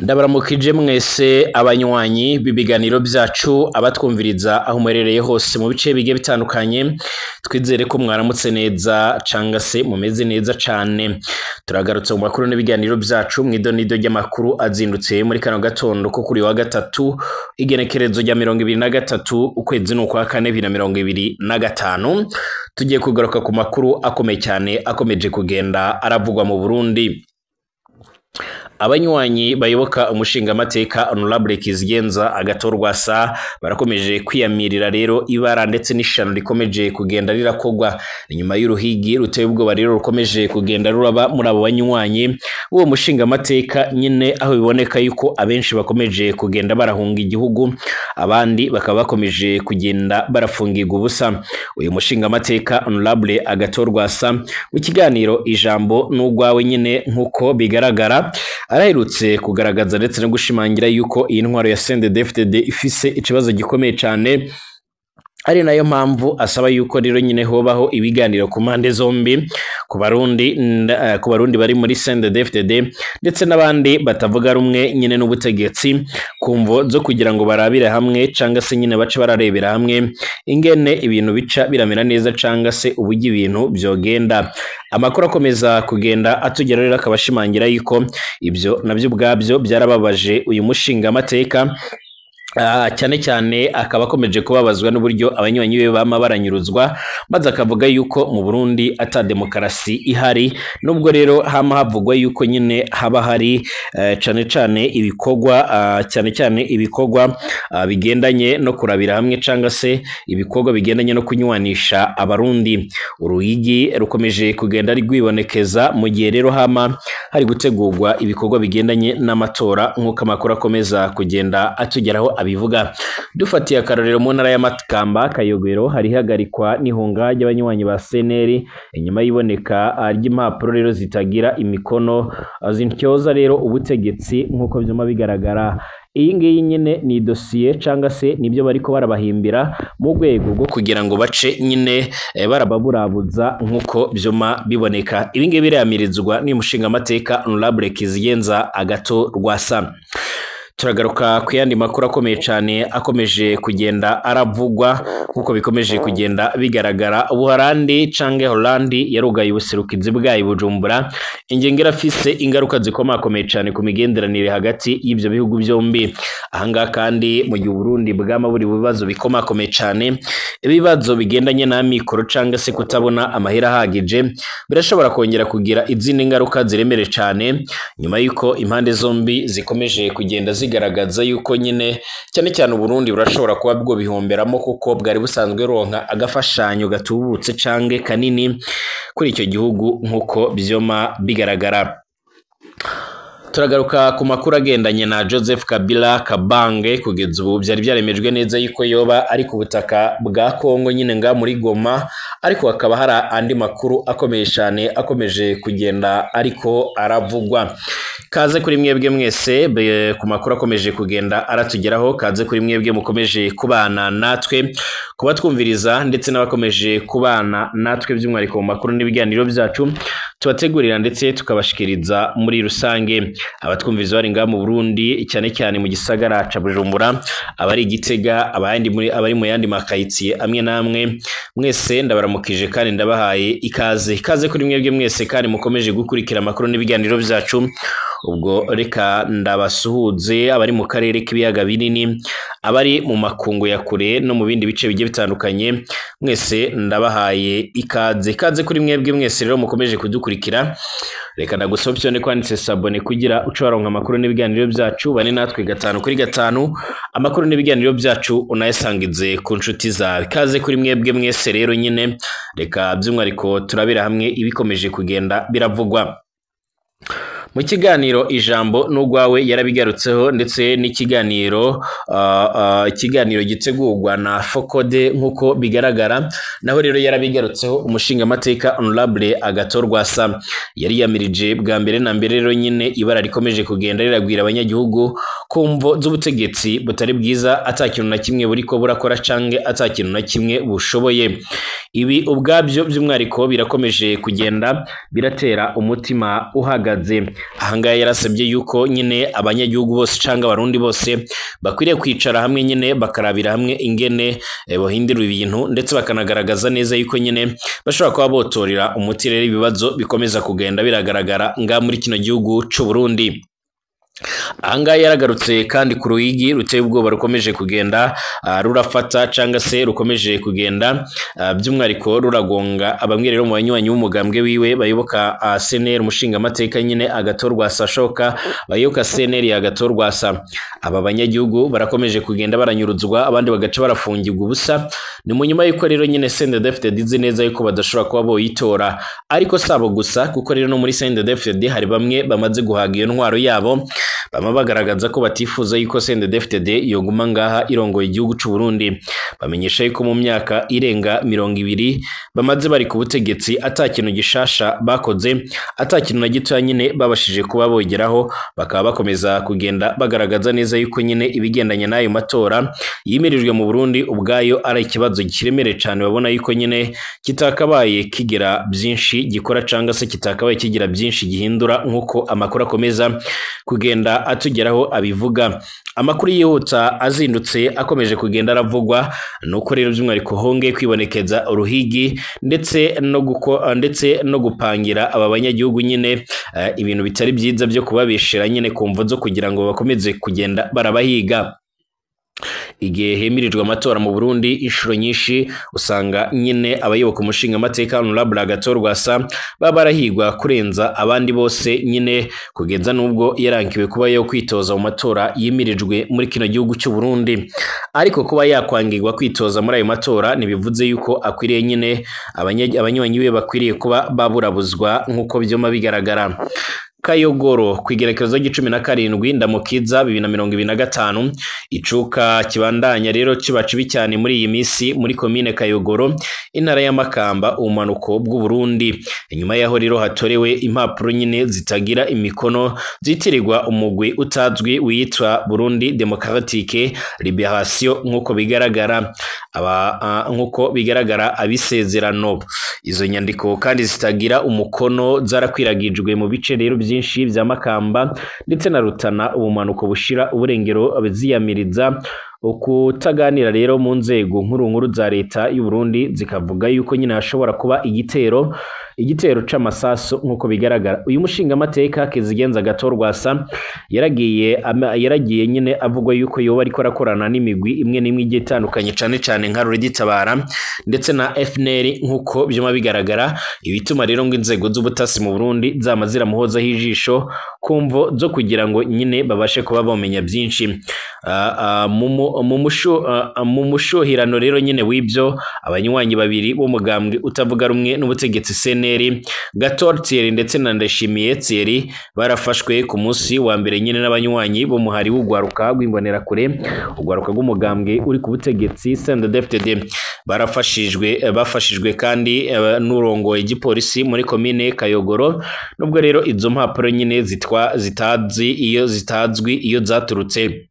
Ndabaramukije mwese abanywanyi b'ibiganiro byacu, abatwumviriza aho muherereye hose mu bice bigiye bitandukanye. Twizere ko mwaramutse neza canga se mumeze neza cane. Turagarutse mu makuru n'ibiganiro byacu mw'idonido ry'amakuru azindutse muri kano gatondo ko kuri wa gatatu, igenekerezo rya 23 ukwezi n'ukwa kane 2025. Tugiye kugaruka ku makuru akomeye cyane akomeje kugenda aravugwa mu Burundi. Abanywanyi bayoboka umushingamateka Honorable Kizigenza Agathon Rwasa barakomeje kwiyamirira rero ibara ndetse n'ishano rikomeje kugenda rirakogwa inyuma y'uruhigi ruteye ubwoba rero rukomeje kugenda ruraba muri abo banywanyi uwo mushingamateka nyine, aho biboneka yuko abenshi bakomeje kugenda barahunga igihugu, abandi bakaba bakomeje kugenda barafungirwa ubusa. Uyu mushingamateka Honorable Agathon Rwasa mu kiganiro Ijambo n'Urwawe nyine, nk'uko bigaragara, araherutse kugaragaza ndetse no gushimangira yuko iyi ntwaro ya CNDD-FDD ifise ikibazo gikomeye cyane, ari nayo mpamvu asaba yuko rero nyine hobaho ibiganiro ku mpande zombi, ku Barundi bari muri CNDD-FDD ndetse n'abandi batavuga rumwe nyine n'ubutegetsi, ku mvo zo kugira ngo barabire hamwe canga se nyine bace bararebera hamwe ingene ibintu bica biramera neza canga se uburyo ibintu vyogenda. Amakuru akomeza kugenda atugera rero akaba ashimangira yuko ibyo nabyo ubwabyo byarababaje uyu mushingamateka, cyane cyane akaba akomeje kubabazwa n'uburyo abanywanyi be bama baranyuruzwa, maze akavuga yuko mu Burundi ata demokarasi ihari, nubwo rero hama havugwa yuko nyine haba hari cyane cyane ibikorwa bigendanye no kurabira hamwe canga se ibikorwa bigendanye no kunywanisha Abarundi. Uruhigi rukomeje kugenda rwibonekeza mu gihe rero hama hari gutegurwa ibikorwa bigendanye n'amatora, nk'uko amakuru akomeza kugenda atugeraho abivuga. Dufatiye akarorero mu ntara ya Makamba, Kayogero, hari ihagarikwa n'ihunga ry'abanywanyi ba CNL inyuma y'iboneka ry'impapuro rero zitagira imikono zintyoza rero ubutegetsi, nk'uko vyuma bigaragara. Iyi ngiyi nyine ni dosiye canga se nibyo bariko barabahimbira mu rwego rwo kugira ngo bace nyine barababurabuza, nk'uko vyuma biboneka. Ibi ngibi birayamirizwa n'uyu mushingamateka Honorable Kizigenza Agathon Rwasa. Turagaruka ku yandi makuru akomeye cyane akomeje kugenda aravugwa, nk'uko bikomeje kugenda bigaragara. Ubuholandi canke Holandi yarugaye ubuserukizi bwayo i Bujumbura, ingingo irafise ingaruka zikomakomeye cyane ku migenderanire hagati y'ivyo bihugu byombi. Ahangaha kandi mu gihe Burundi bwama buri bibazo bikomakomeye cyane, ibibazo bigendanye n'amikoro canga se kutabona amahera ahagije, birashobora kongera kugira izindi ngaruka ziremere cyane nyuma y'uko impande zombi zikomeje kugenda zigaragaza yuko nyine cyane cyane Uburundi burashobora kuba bwo bihomberamo, kuko bwari busanzwe ronka agafashanyo gatubutse canke kanini kuri icyo gihugu, nk'uko vyoma bigaragara. Turagaruka ku makuru agendanye na Joseph Kabila Kabange. Kugeza ubu byari byaremejwe neza yuko yoba ari ku butaka bwa Kongo nyine nga muri Goma, ariko hakaba hari andi makuru akomeye cyane akomeje kugenda ariko aravugwa. Kaze kuri mwebwe mwese ku makuru akomeje kugenda aratugeraho. Kaze kuri mwebwe mukomeje kubana natwe, kubatwumviriza ndetse n'abakomeje kubana natwe by'umwihariko mu makuru n'ibiganiro byacu tubategurira ndetse tukabashikiriza muri rusange. Abatwumviriza bari ngaha mu Burundi, cyane cyane mu gisagara ca Bujumbura, abari Gitega, abandi muri abari mu yandi makayitsiye amwe namwe, mwese ndabaramukije kandi ndabahaye ikaze. Ikaze kuri mwebwe mwese kandi mukomeje gukurikira amakuru n'ibiganiro byacu. Ubwo reka ndabasuhuze abari mu karere k'ibiyaga binini, abari mu makungu ya kure no mu bindi bice bigiye bitandukanye, mwese ndabahaye ikaze. Ikaze kuri mwebwe mwese rero mukomeje kudukurikira. Reka ndagusaba option kwanditse s'abonner kugira uce waronka amakuru n'ibiganiro byacu. Bane natwe gatanu kuri gatanu, amakuru n'ibiganiro byacu unayasangize ku nshuti zawe. Ikaze kuri mwebwe mwese rero nyine. Reka by'umwihariko turabira hamwe ibikomeje kugenda biravugwa mu kiganiro Ijambo n'Urwawe. Yarabigarutseho ndetse n'ikiganiro ikiganiro gitegurwa na Fokode, nk'uko bigaragara, naho rero yarabigarutseho. Umushingamateka Honorable Agathon Rwasa yari yamirije bwa mbere na mbere rero nyine ibara rikomeje kugenda riragwira abanyagihugu. ku mvo z'ubutegetsi butari bwiza, ata kintu na kimwe buriko burakora canke ata kintu na kimwe bushoboye. Ibi ubwabyo by'umwihariko birakomeje kugenda biratera umutima uhagaze. Ahangaha yarasabye yuko nyine abanyagihugu bose canke abarundi bose bakwiriye kwicara hamwe nyine bakarabira hamwe ingene bohindura ibintu, ndetse bakanagaragaza neza yuko nyine bashobora kuba botorera umuti rero ibibazo bikomeza kugenda biragaragara nga muri kino gihugu c'u Burundi. Ahangaha yaragarutse kandi ku ruhigi ruteye ubwoba rukomeje kugenda rurafata canga se rukomeje kugenda by'umwihariko ruragonga abamwe rero mu banywanyi b'umugambwe wiwe bayoboka CNL, umushingamateka nyine Agathon Rwasa Shoka, bayoboka CNL ya Agathon Rwasa. Aba banyagihugu barakomeje kugenda baranyuruzwa, abandi bagaca barafungirwa ubusa. Ni mu nyuma yuko rero nyine CNDD-FDD izi neza yuko badashobora kuba boyitora, ariko sabo gusa, kuko rero no muri CNDD-FDD hari bamwe bamaze guhaga iyo ntwaro yabo, bama bagaragaza ko batifuza yuko CNDD-FDD yoguma ngaha irongoye igihugu c'u Burundi. Bamenyesha yuko mu myaka irenga 20 bamaze bari ku butegetsi ata kintu gishasha bakoze, ata kintu na gitoya nyine babashije kuba bogeraho, bakaba bakomeza kugenda bagaragaza neza yuko nyine ibigendanye n'ayo matora yimirijwe mu Burundi ubwayo ari ikibazo kiremereye cane, babona yuko nyine kitakabaye kigira byinshi gikora canga se kitakabaye kigira byinshi gihindura, nkuko amakuru akomeza kugenda atugeraho abivuga. Amakuru yihuta azindutse akomeje kugenda aravugwa nuko rero by'umwihariko hongeye kwibonekeza uruhigi ndetse no gupangira aba banyagihugu nyine ibintu bitari byiza byo kubabeshera nyine ku mvo zo kugira ngo bakomeze kugenda barabahiga. Igihe hemirijwe amatora mu Burundi inshuro nyinshi usanga nyine abayoboka umushinga amateka Honorable Agathon Rwasa baba barahigwa kurenza abandi bose nyine, kugeza nubwo yarankiwe kuba yo kwitoza mu matora yimirijwe muri kino gihugu cy'u Burundi. Ariko kuba yakwangirwa kwitoza muri ayo matora ntibivuze yuko akwiriye nyine abanywanyi be bakwiriye kuba baburabuzwa nkuko byoma bigaragara. Kayogoro ku igerekezo ry'icumi na karindwi Ndamukiza 2025, icuka kibandanya rero kiba cibi cyane muri iyi minsi muri komine Kayogoro, intara ya Makamba, ubumanuko bw'u Burundi. Inyuma yaho rero hatorewe impapuro nyine zitagira imikono zitirirwa umugwi utazwi witwa Burundi Democratique Liberation, nkuko bigaragara nkuko bigaragara abisezerano. Izo nyandiko kandi zitagira umukono zarakwiragijwe mu bice rero byinshi vya Makamba ndetse na Rutana, ubumanuko bushira uburengero ziyamiriza ukutaganira rero mu nzego nkuru nkuru za leta y'u Burundi, zikavuga yuko nyine hashobora kuba igitero c'amasaso nkuko bigaragara. Uyu mushinga amateka Kizigenza Agathon Rwasa yaragiye nyine avugwa yuko yoba ariko arakorana n'imigwi imwe n'imwe igiye itandukanye, cane cane nka Rurigitabara ndetse na FNL nkuko byuma bigaragara. Ibituma rero ngo inzego z'ubutasi mu Burundi zama ziramuhozaho ijisho kumvo zo kugira ngo nyine babashe kuba bamenya byinshi. Mu mushuhirano rero nyine w'ibyo, abanywanyi babiri b'umugambwe utavuga rumwe n'ubutegetsi CNL, Gator Thierry ndetse na Ndashimiye Thierry, barafashwe ku munsi wa mbere nyine n'abanywanyi b'umuhari w'ugwaruka rw'imbonerakure, ugwaruka rw'umugambwe uri ku butegetsi CNDD-FDD. Bafashijwe kandi n'urongoye igipolisi muri komine Kayogoro, nubwo rero izo mpapuro nyine zitazwi iyo zaturutse.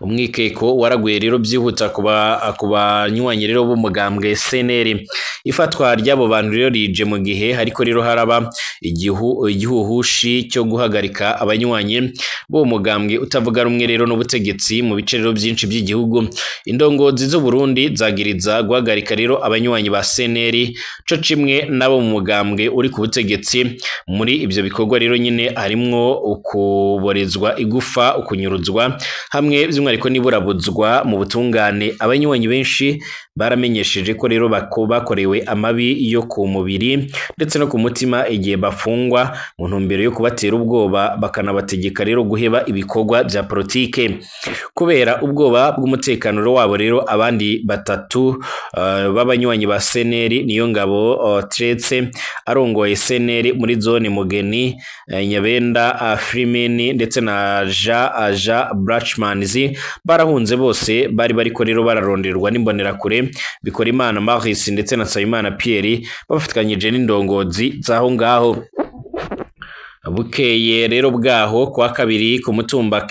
Umwikeko waraguye rero byihuta ku banywanyi rero b'umugambwe CNL. Ifatwa ry'abo bantu rero rije mu gihe hariko rero haraba igihuhushi cyo guhagarika abanywanyi b'uwo mugambwe utavuga rumwe rero n'ubutegetsi mu bice rero byinshi by'igihugu. Indongozi z'u Burundi zagiriza guhagarika rero abanywanyi ba CNL co cimwe nabo mu mugambwe uri ku butegetsi. Muri ivyo bikorwa rero nyine harimwo ukuborezwa igufa, ukunyuruzwa hamwe by'umwihariko n'iburabuzwa mu butungane. Abanywanyi benshi baramenyesheje ko rero bakorewe amabi yo ku mubiri ndetse no ku mutima igihe bafungwa, mu ntumbero yo kubatera ubwoba, bakanabategeka rero guheba ibikorwa bya politike kubera ubwoba bw'umutekano wabo. Rero abandi batatu b'abanywanyi ba CNL, niyo ngabo Tretse arongoye CNL muri zone Mugeni, Nyabenda Freeman ndetse na Jean Brachman barahunze bose, bari bariko rero bararonderwa n'imbonerakure Bikorimana Maurice ndetse na Nsabimana Pierre bafatikanyije n'indongozi zaho ngaho. Bukeye rero bwaho kwa kabiri ku mutumba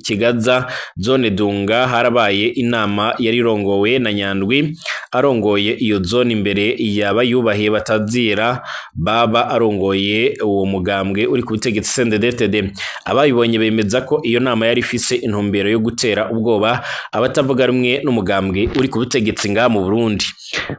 Kigaza, zone Dunga, harabaye inama yari irongowe na Nyandwi arongoye iyo zone imbere yaba yubahiye batazira baba arongoye uwo mugambwe uri ku butegetsi CNDD-FDD. Abayibonye bemeza ko iyo nama yari ifise intumbero yo gutera ubwoba abatavuga rumwe n'umugambwe uri ku butegetsi ngaha mu Burundi.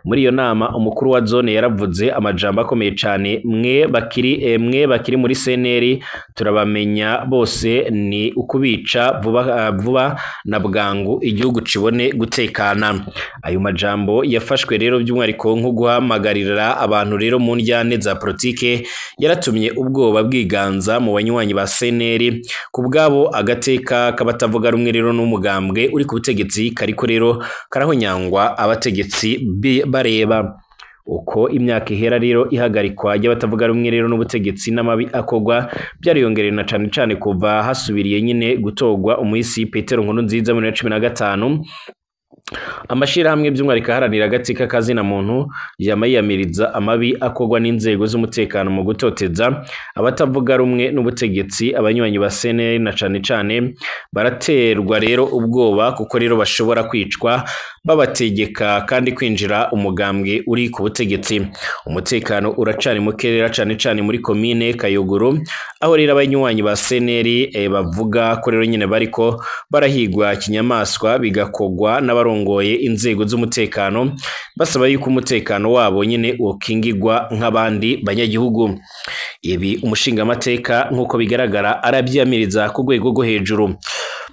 Muri iyo nama umukuru wa zone yaravuze amajambo akomeye cane: mwe bakiri muri CNL turabamenya bose, ni ukubica vuba vuba na bwangu igihugu cibone gutekana. Ayo majambo yafashwe rero by'umwihariko nko guhamagarira abantu rero mu ndyane za politike, yaratumye ubwoba bwiganza mu banywanyi ba CNL. Ku bwabo, agateka k'abatavuga rumwe rero n'umugambwe uri ku butegetsi kariko rero karahonyangwa abategetsi bareba. Uko imyaka ihera rero, ihagarikwa ry'abatavuga rumwe rero n'ubutegetsi n'amabi akogwa byariyongereye, na cane cane kuva hasubiriye nyine gutorwa umuhisi Petero Nkurunziza muri 2015. Amashirahamwe by'umwihariko aharanira agateka kazina muntu yama yiyamiriza amabi akorwa n'inzego z'umutekano mu gutoteza abatavuga rumwe n'ubutegetsi. Abanywanyi ba CNL na cane cane baraterwa rero ubwoba kuko rero bashobora kwicwa, babategeka kandi kwinjira umugambwe uri ku butegetsi. Umutekano uracari muke rero, cane cane muri komine Kayogoro, aho rero abanywanyi ba CNL bavuga ko rero nyine bariko barahigwa kinyamaswa, bigakogwa n'abarongoye inzego z'umutekano, basaba yuko umutekano wabo nyine wokingigwa nk'abandi banyagihugu. Ibi umushingamateka nk'uko bigaragara arabyiyamiriza ku rwego rwo hejuru.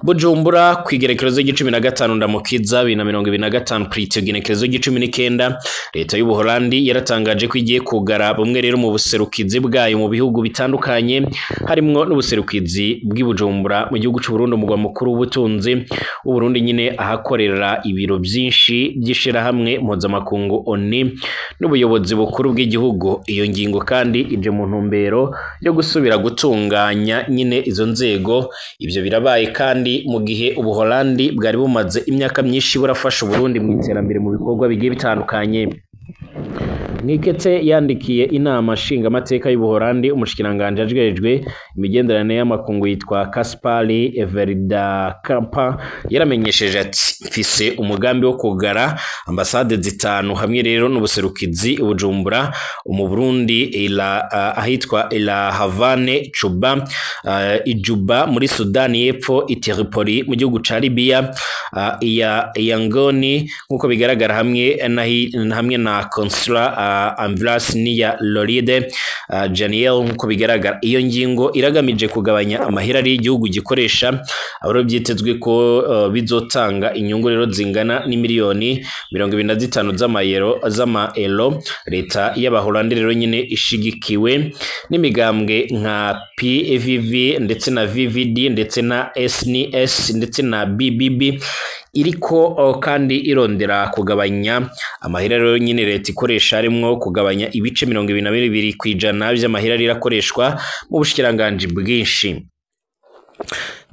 Bujumbura, ku igerekerezo ry'icumi na gatanu Ndamukiza 2025, kw'iryo genekerezo ry'icumi n'ikenda, leta y'Ubuholandi yaratangaje ko igiye kugara bumwe rero mu buserukizi bwayo mu bihugu bitandukanye, harimwo n'ubuserukizi bw'i Bujumbura mu gihugu c'u Burundi, umugwa mukuru w'ubutunzi w'Uburundi nyine, ahakorera ibiro byinshi by'ishirahamwe mpuzamakungu ONU n'ubuyobozi bukuru bw'igihugu. Iyo ngingo kandi ije mu ntumbero yo gusubira gutunganya nyine izo nzego. Ivyo birabaye kandi mu gihe Ubuholandi bwari bumaze imyaka myinshi burafasha Uburundi mu iterambere mu bikorwa bigiye bitandukanye. Mwikete yandikiye inama nshingamateka y'Ubuholandi, umushikiranganji ajejwe imigenderanire y'amakungu yitwa Kaspari Verdakamp yaramenyesheje ati: "Mfise umugambi wo kugara ambasade zitanu hamwe rero n'ubuserukizi i Bujumbura mu Burundi, ahitwa La Havane, Cuba, Ijuba muri Sudani y'Epfo, i Tripoli mu gihugu ca Libya, iya Yangoni nk'uko bigaragara, hamwe na consular Anvers n'iya Loride Janiel nk'uko bigaragara. Iyo ngingo iragamije kugabanya amahera ari igihugu gikoresha, aho rero byitezwe ko bizotanga inyungu rero zingana n'imiliyoni 25 z'amayero z'amaero. Leta y'Abaholandi rero nyine ishigikiwe n'imigambwe nka PVV ndetse na VVD ndetse na SNS ndetse na BBB, iriko kandi irondera kugabanya amahera rero nyine leta ikoresha, harimwo kugabanya ibice 22% vy'amahera rirakoreshwa mu bushikiranganji bwinshi.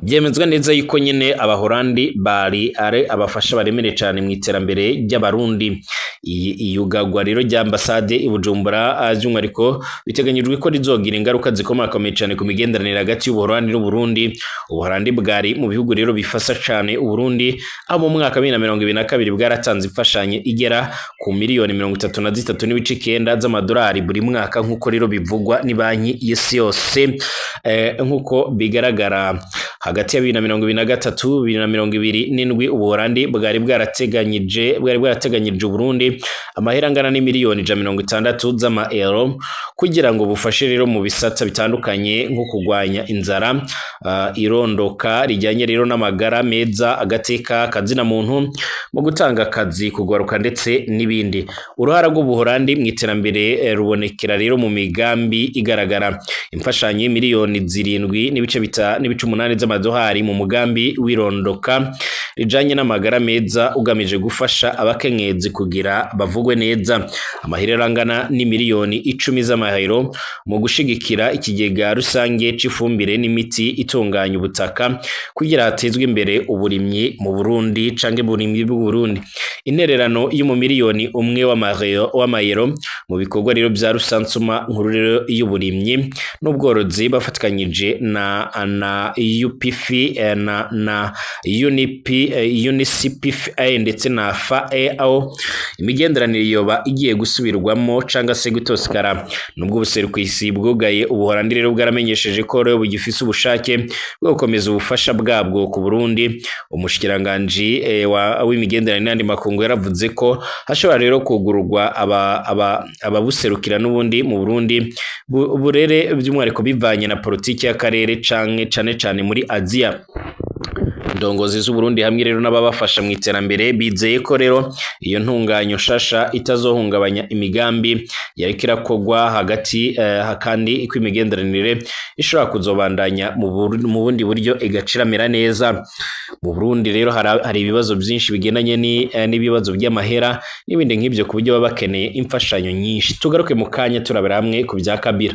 Byemezwa neza yuko nyine Abahorandi bari ari abafasha baremere cyane mu iterambere ry'Abarundi. Iyi iyugagwa rero rya ambasade i Bujumbura, by'umwihariko biteganyijwe ko rizogira ingaruka zikomakomeye cyane ku migenderanire hagati y'Ubuholandi n'Uburundi. Ubuholandi bwari mu bihugu rero bifasha cyane Uburundi, aho mu mwaka wa 2022 bwaratanze imfashanyo igera ku miliyoni 33.9 z'amadolari buri mwaka, nk'uko rero bivugwa ni Banki y'Isi Yose. Nk'uko bigaragara, hagati ya 2023 2027, Ubuholandi bwari bwarateganyije Uburundi amahera angana n'imiliyoni 160 z'amaero kugira ngo bufashe rero mu bisata bitandukanye nko kurwanya inzara, irondoka rijyanye rero n'amagara meza, agateka kazina muntu, mu gutanga akazi kugwaruka ndetse n'ibindi. Uruhara rw'Ubuholandi mu iterambere rubonekera rero mu migambi igaragara: imfashanyo y'imiliyoni 7 n'ibice 8 z'amadolari mu mugambi w'irondoka. rijanye n'amagara meza ugamije gufasha abakenyezi kugira bavugwe neza. Amahera angana n'imiliyoni 10 z'amahero mu gushigikira ikigega rusange c'ifumbire n'imiti itunganya ubutaka kugira hatezwe imbere uburimyi mu Burundi canke burimyi bw'u Burundi. Intererano y'umumiliyoni 1 w'amayero mu bikorwa rero bya rusansuma nkuru rero y'uburimyi n'ubworozi bafatikanyije na UPF na UNP UNCPFA ndetse na FAO. Imigenderanire yoba igiye gusubirwamo canga se gutosikara. Nubwo ubuserukwisi bwugaye, Ubuholandi rero bwaramenyesheje ko rero bugifise ubushake bwo gukomeza ubufasha bwabwo ku Burundi. Umushikiranganji w'imigenderanire n'andi makungu yaravuze ko hashobora rero kugururwa ababuserukira n'ubundi mu Burundi burere by'umwihariko bivanye na politiki y'akarere canke cane cane muri Aziya. Ndongozi z'Uburundi hamwe rero n'ababafasha mu iterambere bizeye ko rero iyo ntunganyo shasha itazohungabanya imigambi yariko irakogwa hagati, kandi ko imigenderanire ishobora kuzobandanya mu bundi buryo igaciramira neza. Mu Burundi rero hari ibibazo byinshi bigendanye n'ibibazo by'amahera n'ibindi nk'ibyo, ku buryo baba bakeneye imfashanyo nyinshi. Tugaruke mu kanya turabera hamwe ku bya Kabila.